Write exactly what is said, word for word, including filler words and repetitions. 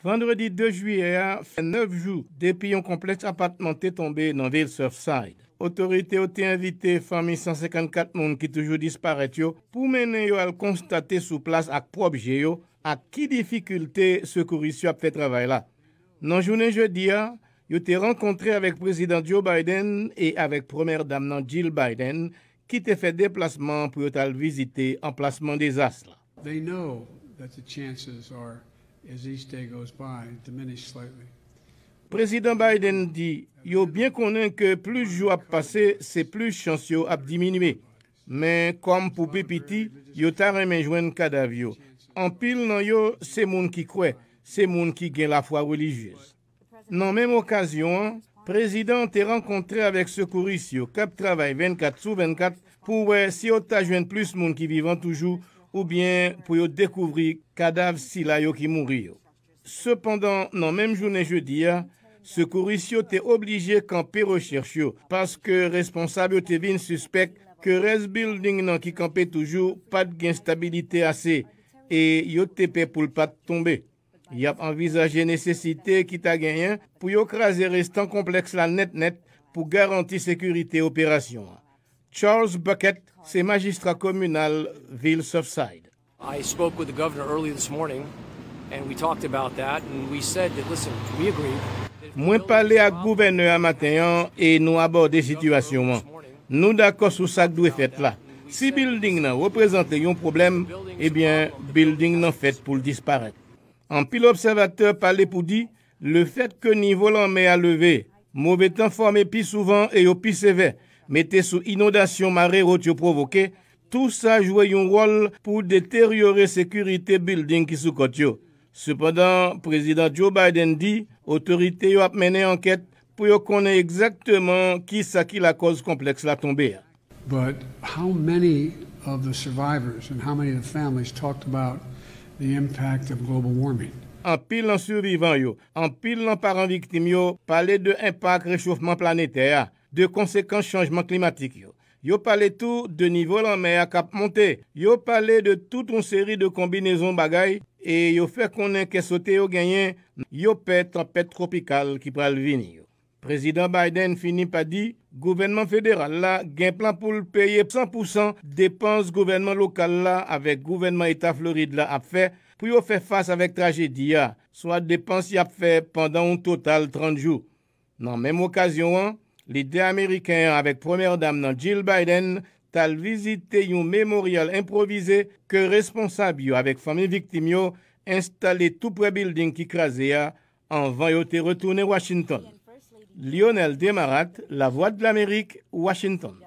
Vandredi de jiyè a fè nèf jou depi yon konplèks apatman te tonbe nan vil Surfside. Otorite yo te envite fanmi san senkannkat moun ki toujou disparèt yo pou mennen yo al konstate sou plas ak pwòp je yo ak ki difikilte sekouris yo ap fè travay la. Nan jounen jedi a, yo te rankontre avèk Prezidan Joe Biden e avèk Premyè Dam nan Jill Biden, ki te fè deplasman pou yo t al vizite anplasman dezas la. They know that the chances are, as each day goes by, diminish slightly. Prezidan Biden di yo byen konnen ke plis jou ap pase, se plis chans yo ap diminye. Men kòm pou pi piti, yo ta renmen jwenn kadav yo. Anpil nan yo se moun ki kwè, se moun ki gen lafwa relijyez. Nan menm okazyon an, prezidan an te rankontre avèk sekouris yo k ap travay vennkat sou vennkat pou wè si yo ta jwenn plis moun ki vivan toujou oubyen pou yo dekouvri kadav sila yo ki mouri yo. Sepandan, nan menm jounen jedi a, sekouris yo te oblije kanpe rechèch yo paske responsab yo te vin sispèk ke rès bilding nan ki kanpe toujou pa t gen stabilite ase e yo te pè pou l pa t tonbe. Y ap anvizaje nesesite ki ta genyen pou yo kraze restan konplèks la nèt nèt pou garanti sekirite operasyon an. Charles Bucket se majistra kominal vil Surfside. I spoke with the governor early this morning, and we talked about that, and we said that, listen, we agree. Mwen pale ak gouvènè a maten an e nou abòde sitiyasyon an. Nou dakò sou sa k dwe fèt la. Si bilding nan reprezante yon pwoblèm, ebyen, bilding nan fèt pou l disparèt. Anpil obsèvatè pale pou di lefèt ke nivo lanmè a leve, move tan fòme pi souvan e yo pi sevè, mete sou inondasyon mare wot yo pwovoke, tou sa jwe yon wòl pou deteryore sekirite bilding ki sou kòt yo. Sepandan, Prezidan Joe Biden di otorite yo ap mennen ankèt pou yo konnen egzakteman ki sa ki lakòz konplèks la tonbe a. But how many of the survivors and how many of the families talked about the impact of global warming? Anpil nan sivivan yo, anpil nan paran viktim yo pale de enpak rechofman planetè a, de konsekans chanjman klimatik yo. Yo pale tou de nivo lanmè a k ap monte. Yo pale de tout yon seri de konbinezon bagay e yo fè konnen kè sote yo genyen, yo pè tanpèt twopikal ki pral vini yo. Prezidan Biden fini pa di gouvènman federal la gen plan pou l peye san pou san depans gouvènman lokal la avèk gouvènman eta Florid la ap fè pou yo fè fas avèk trajedi a, swa depans y ap fè pandan yon total trant jou. Nan menm okazyon an, lidè ameriken an avèk Premyè Dam nan Jill Biden t al vizite yon memoryal enpwovize ke responsab yo avèk fanmi viktim yo enstale tou prè bilding ki kraze a anvan yo te retounen Washington. Lionel Demarat, Lavwadlamerik, Washington.